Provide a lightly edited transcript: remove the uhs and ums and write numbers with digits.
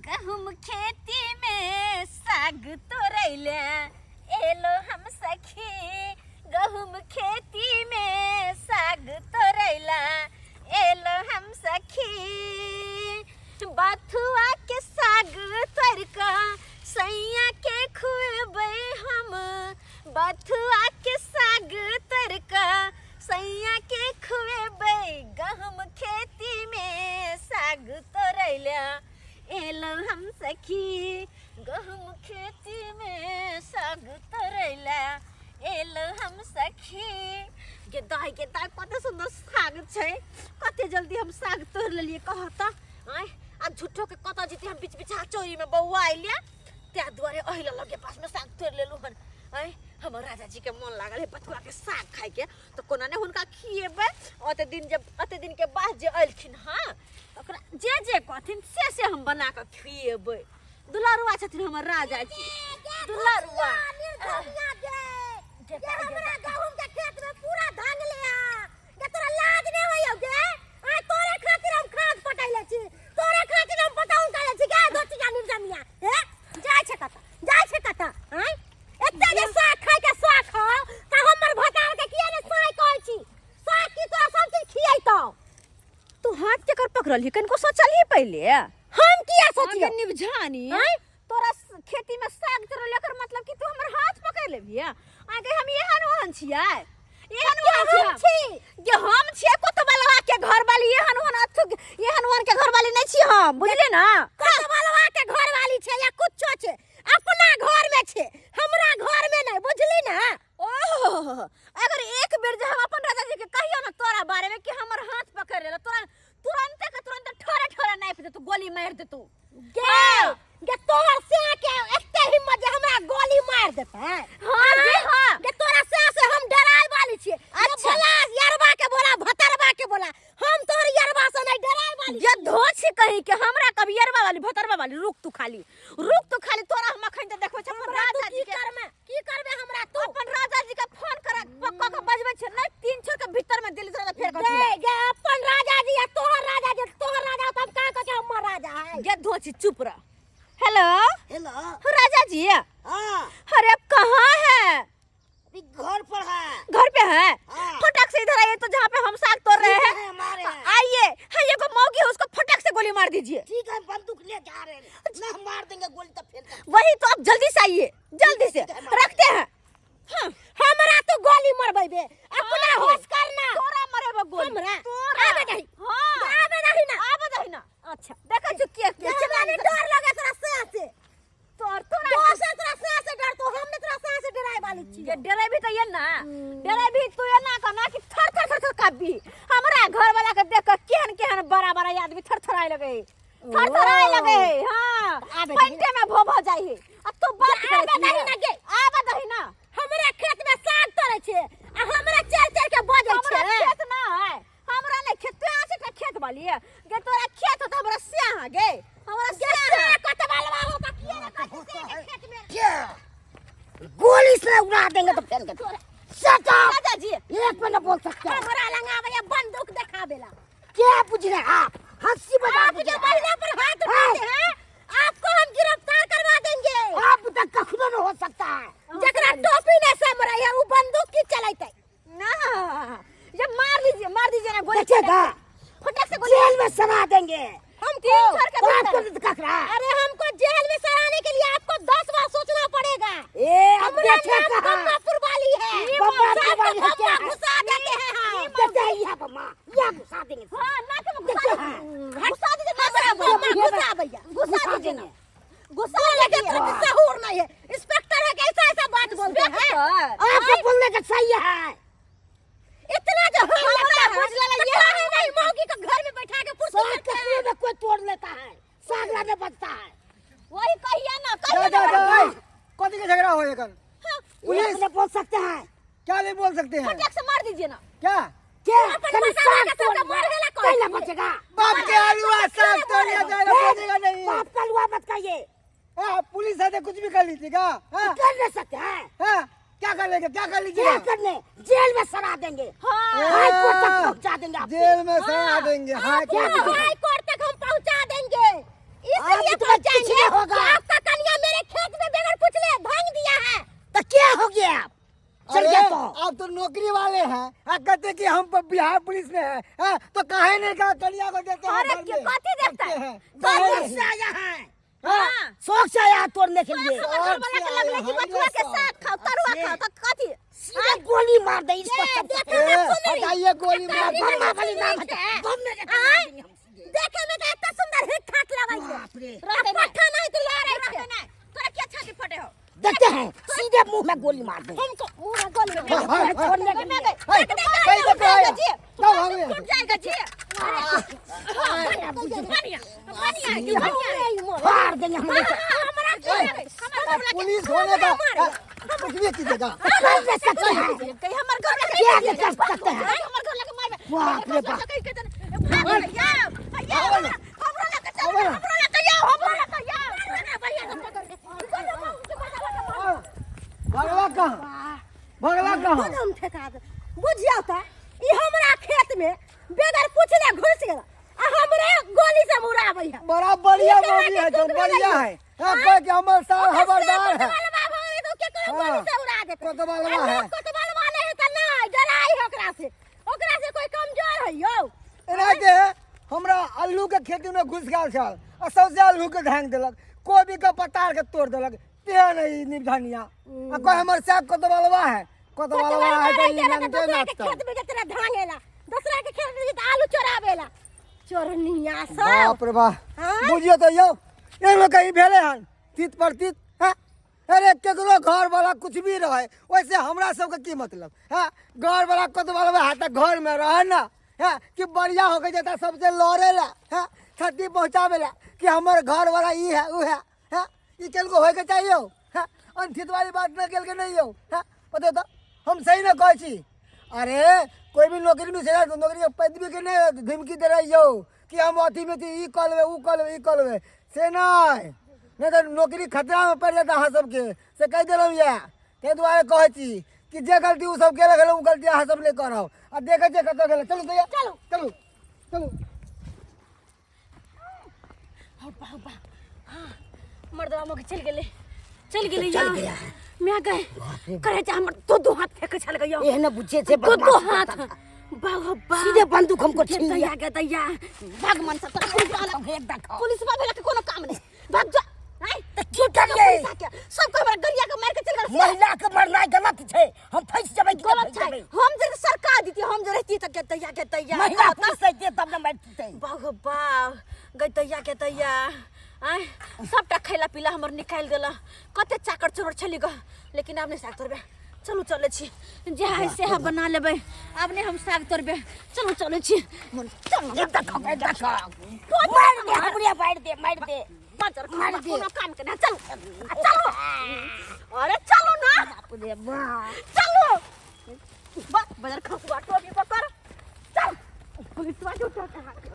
गहूम खेती में साग तोड़ैले एलो हम सखी। गहूम खेती में साग तोड़ैला एलो हम सखी। बथुआ के साग तोड़ कऽ सैया के खुएबै हम। बथुआ के साग तोड़ कऽ सैया के खुएबै। गहूम खेती में साग तोड़ैला एलो हम सखी। गहूम खेती में साग तोड़ैला एलो हम सखी। गे दाइ गे दाइ, कते सुंदर साग छै, कते जल्दी हम साग तोड़ लेलियै। कह तऽ आँय, आ झूठो के कतऽ जेतै हम बीच बिछा चोरी में बौआ अयलियै, ताहि दुआरे अहिला लगे पास में साग तोड़ लेलहुँ हन। आँय, हमर राजा जी के मन लागल है बथुआ के साग खाइके, तऽ कोना ने हुनका खिएबै। ओते दिन जब ओते दिन के बाद जे अयलखिन हँ, ओकरा जे जे कहथिन से से हम बना कऽ खिएबै। दुलारुआ छथिन हमर राजा जी, दुलारुआ। हमरा गहूम के खेत में पूरा धांगले आ गे, तोरा लाज नै होइयौ गे? आइ तोरे खातिर हम खाद पटैले छी, तोरे खातिर हम पटौन करै छी गे। धोतिया निर्जमिया हे, जाइ छै कतऽ, जाइ छै कतऽ? आँय, एते जे साग खाय के शौक हौ तऽ हमर भतार के किया ने साग कहै छी? साग की तोरा सब चीज खियैतौ। तू हाथ केकर पकड़लही, कनिको सोचलही पहिले? हम किया सोचियौ? आगे निबझानी। आँय? तोरा खेती में साग तोड़ल, एकर मतलब कि तू हमर हाथ पकड़ लेबही? आगे हम एहन ओहन छियै, एहन ओहन हम छियै हम? छी जे हम छियै कोतबलवा के घर वाली, एहन ओहन अथु एहन ओहन के घर वाली नहीं छी हम, बुझलियै ना? कोतबलवा के घर वाली छै या कुछो छै, अपना घर में छै, हमरा घर में नहीं, बुझली ना? ओह, अगर एक बेर जे हम अपन राजा जी के कहियो ना तोरा बारे में कि हमर हाथ पकड़ लेला, तोरा तुरंते के तुरंत ठोरे ठोरे नापि देतू, गोली मारि देतू। गे गे, तोहर से के एते हिम्मत जे हमरा गोली मार देतै? हाँ जी हाँ। गे, तोरा से से हम डराय वाली छियै। अच्छा। बोला यरबा के बोला, भतरबा के बोला, हम तोहर यरबा से नहीं डराय वाली। जे धोछि कहीं के हमरा कभी यरबा वाली भतरबा वाली। रुक तू खाली, रुक तू खाली, तोरा हम अखन तऽ देखबै छ अपन हमरा तू राजा की जी के। करमे, की करबे हमरा तू? अपन राजा जी के फोन कर पक्का के बजबै छै नहीं, तीन छोर के भीतर में दिल तोरा फेर गे कथी। गे, अपन राजा जी या तोहर राजा जी? तोहर राजा तो हम का कह के हमर राजा है। गे धोछि, चुप रह। हेलो। हेलो राजा जी। हाँ। अरे आप कहाँ हैं? अभी घर पर है। घर पे है? हाँ। फटाक से इधर आइए तो, जहाँ पे हम साग तोड़ रहे ठीक हैं। है, हमारे हैं। आइए। हाँ, ये को मौगी है, उसको फटाक से गोली मार दीजिए। ठीक है, हम बंदूक ले जा रहे हैं ना, हम मार देंगे गोली तो फिर वही तो, आप जल्दी से आइए, जल्दी से। ठीक है, मार रखते हैं। हाँ। हमरा तू गोली मरबै बे, अपना हाँ। होश करना। तोरा मरेबो गोली। हमरा? तोरा। आबे दही। हाँ। आबे दही ना। आबे दही ना। अच्छा। देखै छु के के हमरा नहीं डर लगे तोरा से से। तोर तोरा दोसर तोरा से से डर तो, हम नहीं तोरा से से डराय वाली छी। जे डरेबी तो ये ना, डरेबी तू ये ना कहना कि थर थर थर थर कापबी। हमरा घर वाला के देख के केहन केहन बड़ा बड़ा आदमी थर थराए लगे है, थर थराए लगे है। हाँ। आबे दही। पेंटे में भो भो जाई है। आ तू बात आबे करे दही ना गे। आबे दही ना। हमरा खेत में साग तोड़े छे आ हमरा चल चल के बजै हमरा छे। खेत ना है, हमरा नहीं खेत, तू यहाँ से का खेत वाली है गे? तोरा खेत हो तो हमरा स्याह गे, हमरा स्याह। कत वालवा हो का किया ना कहै छे के खेत में? क्या गोली से उड़ा देंगे तो फेंक दे। Shut up! राजा जी। एक में न बोल सकते। हमरा लंगावे बंदूक देखावेला। क्या पूछ रहे हैं आप? हंसी मजाक आप पूछ जो रहे हैं। महिला पर हाथ उठाते हैं, आपको हम गिरफ्तार करवा देंगे। आप तक कखनो न हो सकता है। जकरा टोपी नहीं समझ है वो बंदूक की चलाते ना। जब मार दीजिए, मार दीजिए ना गोली। देखिएगा। फटक से गोली जेल में सड़ा देंगे। हमको तीन छोर के बात भीतर। कर तो ककरा। अरे हमको जेल में सड़ाने के लिए आपको 10 बार सोचना पड़ेगा। ए अब हमारा देखे नाम कहाँ बम्मापुर वाली है। बम्मापुर सबको वाली है क्या? बम्मा घुसा देते हैं हम। देखते हैं यहाँ बम्मा, यहाँ घुसा देंगे। हाँ, ना के घुसा देखते दीजिए। हैं। घुसा दीजिए ना, हमारा बम्मा बम्मा घुसा भैया। घुसा दीजिए ना। घुसा लेके कुछ सहूर नहीं है। इंस्पेक्टर है कैसा ऐसा बात बोलते हैं? इंस्पेक्टर। आपको बोलने का सही है। इतना जो हम हमरा लगता है, बुझ लेला तो ये काहे नहीं मौगी को घर में बैठा के कुर्सी साग रखते हैं? कखनो में कोई तोड़ लेता है, साग लाने बचता है। वही कहिए ना, जा कहिए जा ना। जा, ए, कथी के झगड़ा हो एखन? पुलिस नहीं बोल सकते हैं। क्या नहीं बोल सकते हैं? फटक से मार दीजिए ना। क्या? क्या? अपन कभी मसाला साग के तोड़ सबका मरहेला कौन कैला चीज? बचेगा? बाप के आलूआ साग तोड़ लिया जाएगा, ए, बचेगा नहीं। बाप का लुआ मत कहिए। हाँ, पुलिस है तो कुछ भी कर लीजिएगा। हाँ? कर नहीं सकते हैं। हाँ, क्या कर लेंगे, क्या कर लीजिएगा? क्या करने? जेल में सड़ा देंगे। हाँ। हाई कोर्ट तक पहुंचा देंगे आपको। जेल में सड़ा देंगे। हाई आपको कोर्ट तक। हाई कोर्ट तक हम पहुंचा देंगे, इसलिए आप तो पहुंचाएंगे। बिहार पुलिस में है, हाँ? तो काहे नहीं का कन्या को देते हैं अरे घर के में? कथी देखता है? रखते हैं। काहे शौक नहीं? से आया है, हाँ। शौक से आया है तोड़ने के लिए। हमर घर वाला के लगलै कि बथुआ के साग खाओ, तरुआ खाओ, त कथी? सीधे गोली मार दे इसको। ए, सब देखो ए, ना, सुनरी। हटाइए गोली मार बम दीजिए। वाली नाम है, बम में के आय? देखे में तऽ एते सुंदर हिट ठाट लगै छै। बाप रे। आ पट्ठा नहीं तऽ लड़ै छै। तोरा के छाती फटे हो? देखते हैं, सीधे मुंह में गोली मार दे। हमको मुंह में गोली मार हाँ, हाँ, हाँ। छोड़ने के लिए। हे, कहीं तो आया। जाओ भागो यहाँ से। टूट जाएगा जी। अरे बढ़िया बढ़िया बढ़िया। फाड़ देंगे हम लोग। पुलिस होने का कुछ भी कीजिएगा। कर दे सकते हैं, कहीं हमर घर लगे क्या नहीं कर सकते हैं? हमर घर लगे मारबे। बाप रे बाप। कहीं के भाग या या, हमरो लगे चल, हमरो लगे या, हमरो लगे या। भगवा कहाँ, भगवा कहाँ? हम ठेका दे। बुझियौ तऽ ई हमरा खेत में बगैर पूछले घुस गेल आ हमरे गोली से उड़ाबै है। बड़ा बढ़िया ई तरह मौगी के है तुम, दुख बढ़िया भेलै। है। हाँ, कह के हमर साल खबरदार है। कोतवालवा भऽ गेलै तऽ केकरो हाँ, गोली से उड़ा देतै। कोतवालवा आ है। लोक कोतवालवा नहि है तऽ नहि डराइ है ओकरा से, ओकरा से कोई कमजोर है यौ? एनाहिते हमरा आलू के खेती में घुस गेल छल आ सौंसे आलू के धांग देलक, कोबी के पतार के तोड़ देलक। तेहन है ई निर्धनिया। आ कोई हमर साहब कोतवालवा है, कोतवालवा है तऽ ई कोतवालवा नंगटे दोसरा के नाचतौ। खेत में जतरा धांगेला, दोसरा के खेत में आलू चोराबेला, चोरनिया सब। बाप रे बाप। हाँ? बुझियौ तऽ यौ, एहिमे कहीं भेलै हन तीत पर तीत। हाँ? अरे केकरो घर वाला कुछ भी रहे, वैसे हमरा सबके की मतलब है? घर वाला कोतवालवा है तऽ घर में रहे ना है कि बढ़िया हो के जेता सबसे लड़े ला है, क्षति पहुँचावे ला कि हमर घर वाला ई है ऊ है, है? ई केलको होय के चाहिए हो है? अनथित वाली बात न केलके नहीं हो है? पता तो हम सही न कहै छी। अरे कोई भी नौकरी में से नौकरी के पदवी के नहीं धमकी दे रही हो कि हम अथी में छी, ई कऽ लेबै, ऊ कऽ लेबै, ई कऽ लेबै, से नहि, नहि तऽ नौकरी खतरा में पड़ि जायत अहाँ सबके, से कहि देलहुँ यऽ। ताहि दुआरे कहै छी कि जे गलती ओ सब केलक हन, ओ गलती अहाँ सब नहि करब। आ देखै छियै कतऽ गेलै। चलू भैया, चलू। चलू चलू। हब्बा हब्बा। हाँ, मर्दवा मोके चल गेलै, चल गेलै। चल या गया। मैं गए करे जा, हमर दो दो हाथ फेंके छल गयो। एहने बुझे छै दो दो बदमाश हाथ करता था। बाबा बा। सीधे बंदूक हमको छीन लिया। दैया गे दैया, भाग मन से तोरा पुलिस वाला। एक देखो। पुलिस वाला के कोनो काम नहीं, भाग जा। आय तऽ की करियै? पैसा के सब के हमरा गरिया के मार के चल गेल। महिला के मरनाइ गलत छै, हम फंसि जेबै कि नहि? गलत फंसि छै जेबै। हम जे सरकार दीती, हम जे रहती तऽ के दैया के दैया। महिला कहत ना। पुलिस अइतै तब ने मारितै। बाबा बाप गई दैया के दैया। आय सबटा खैला पीला हमर निकालि देला। कते चाकर चोर छली ग, लेकिन आब नहि साग तोड़बे। चलू चलै छी, जे है से बना लेबै, आब नहि हम साग तोड़बे। चलू चलै छी मन, चल। एक देखो, एक देखो, मारि दे हमरे, मारि दे, मारि दे। बाजर मारि दे। कोनो काम के ना। चलू आ, चलू, अरे चलू ना। बाप रे बाप। चलू बस, बाजार खसुआ टोपी पकड़, चल। पुलिस वाले।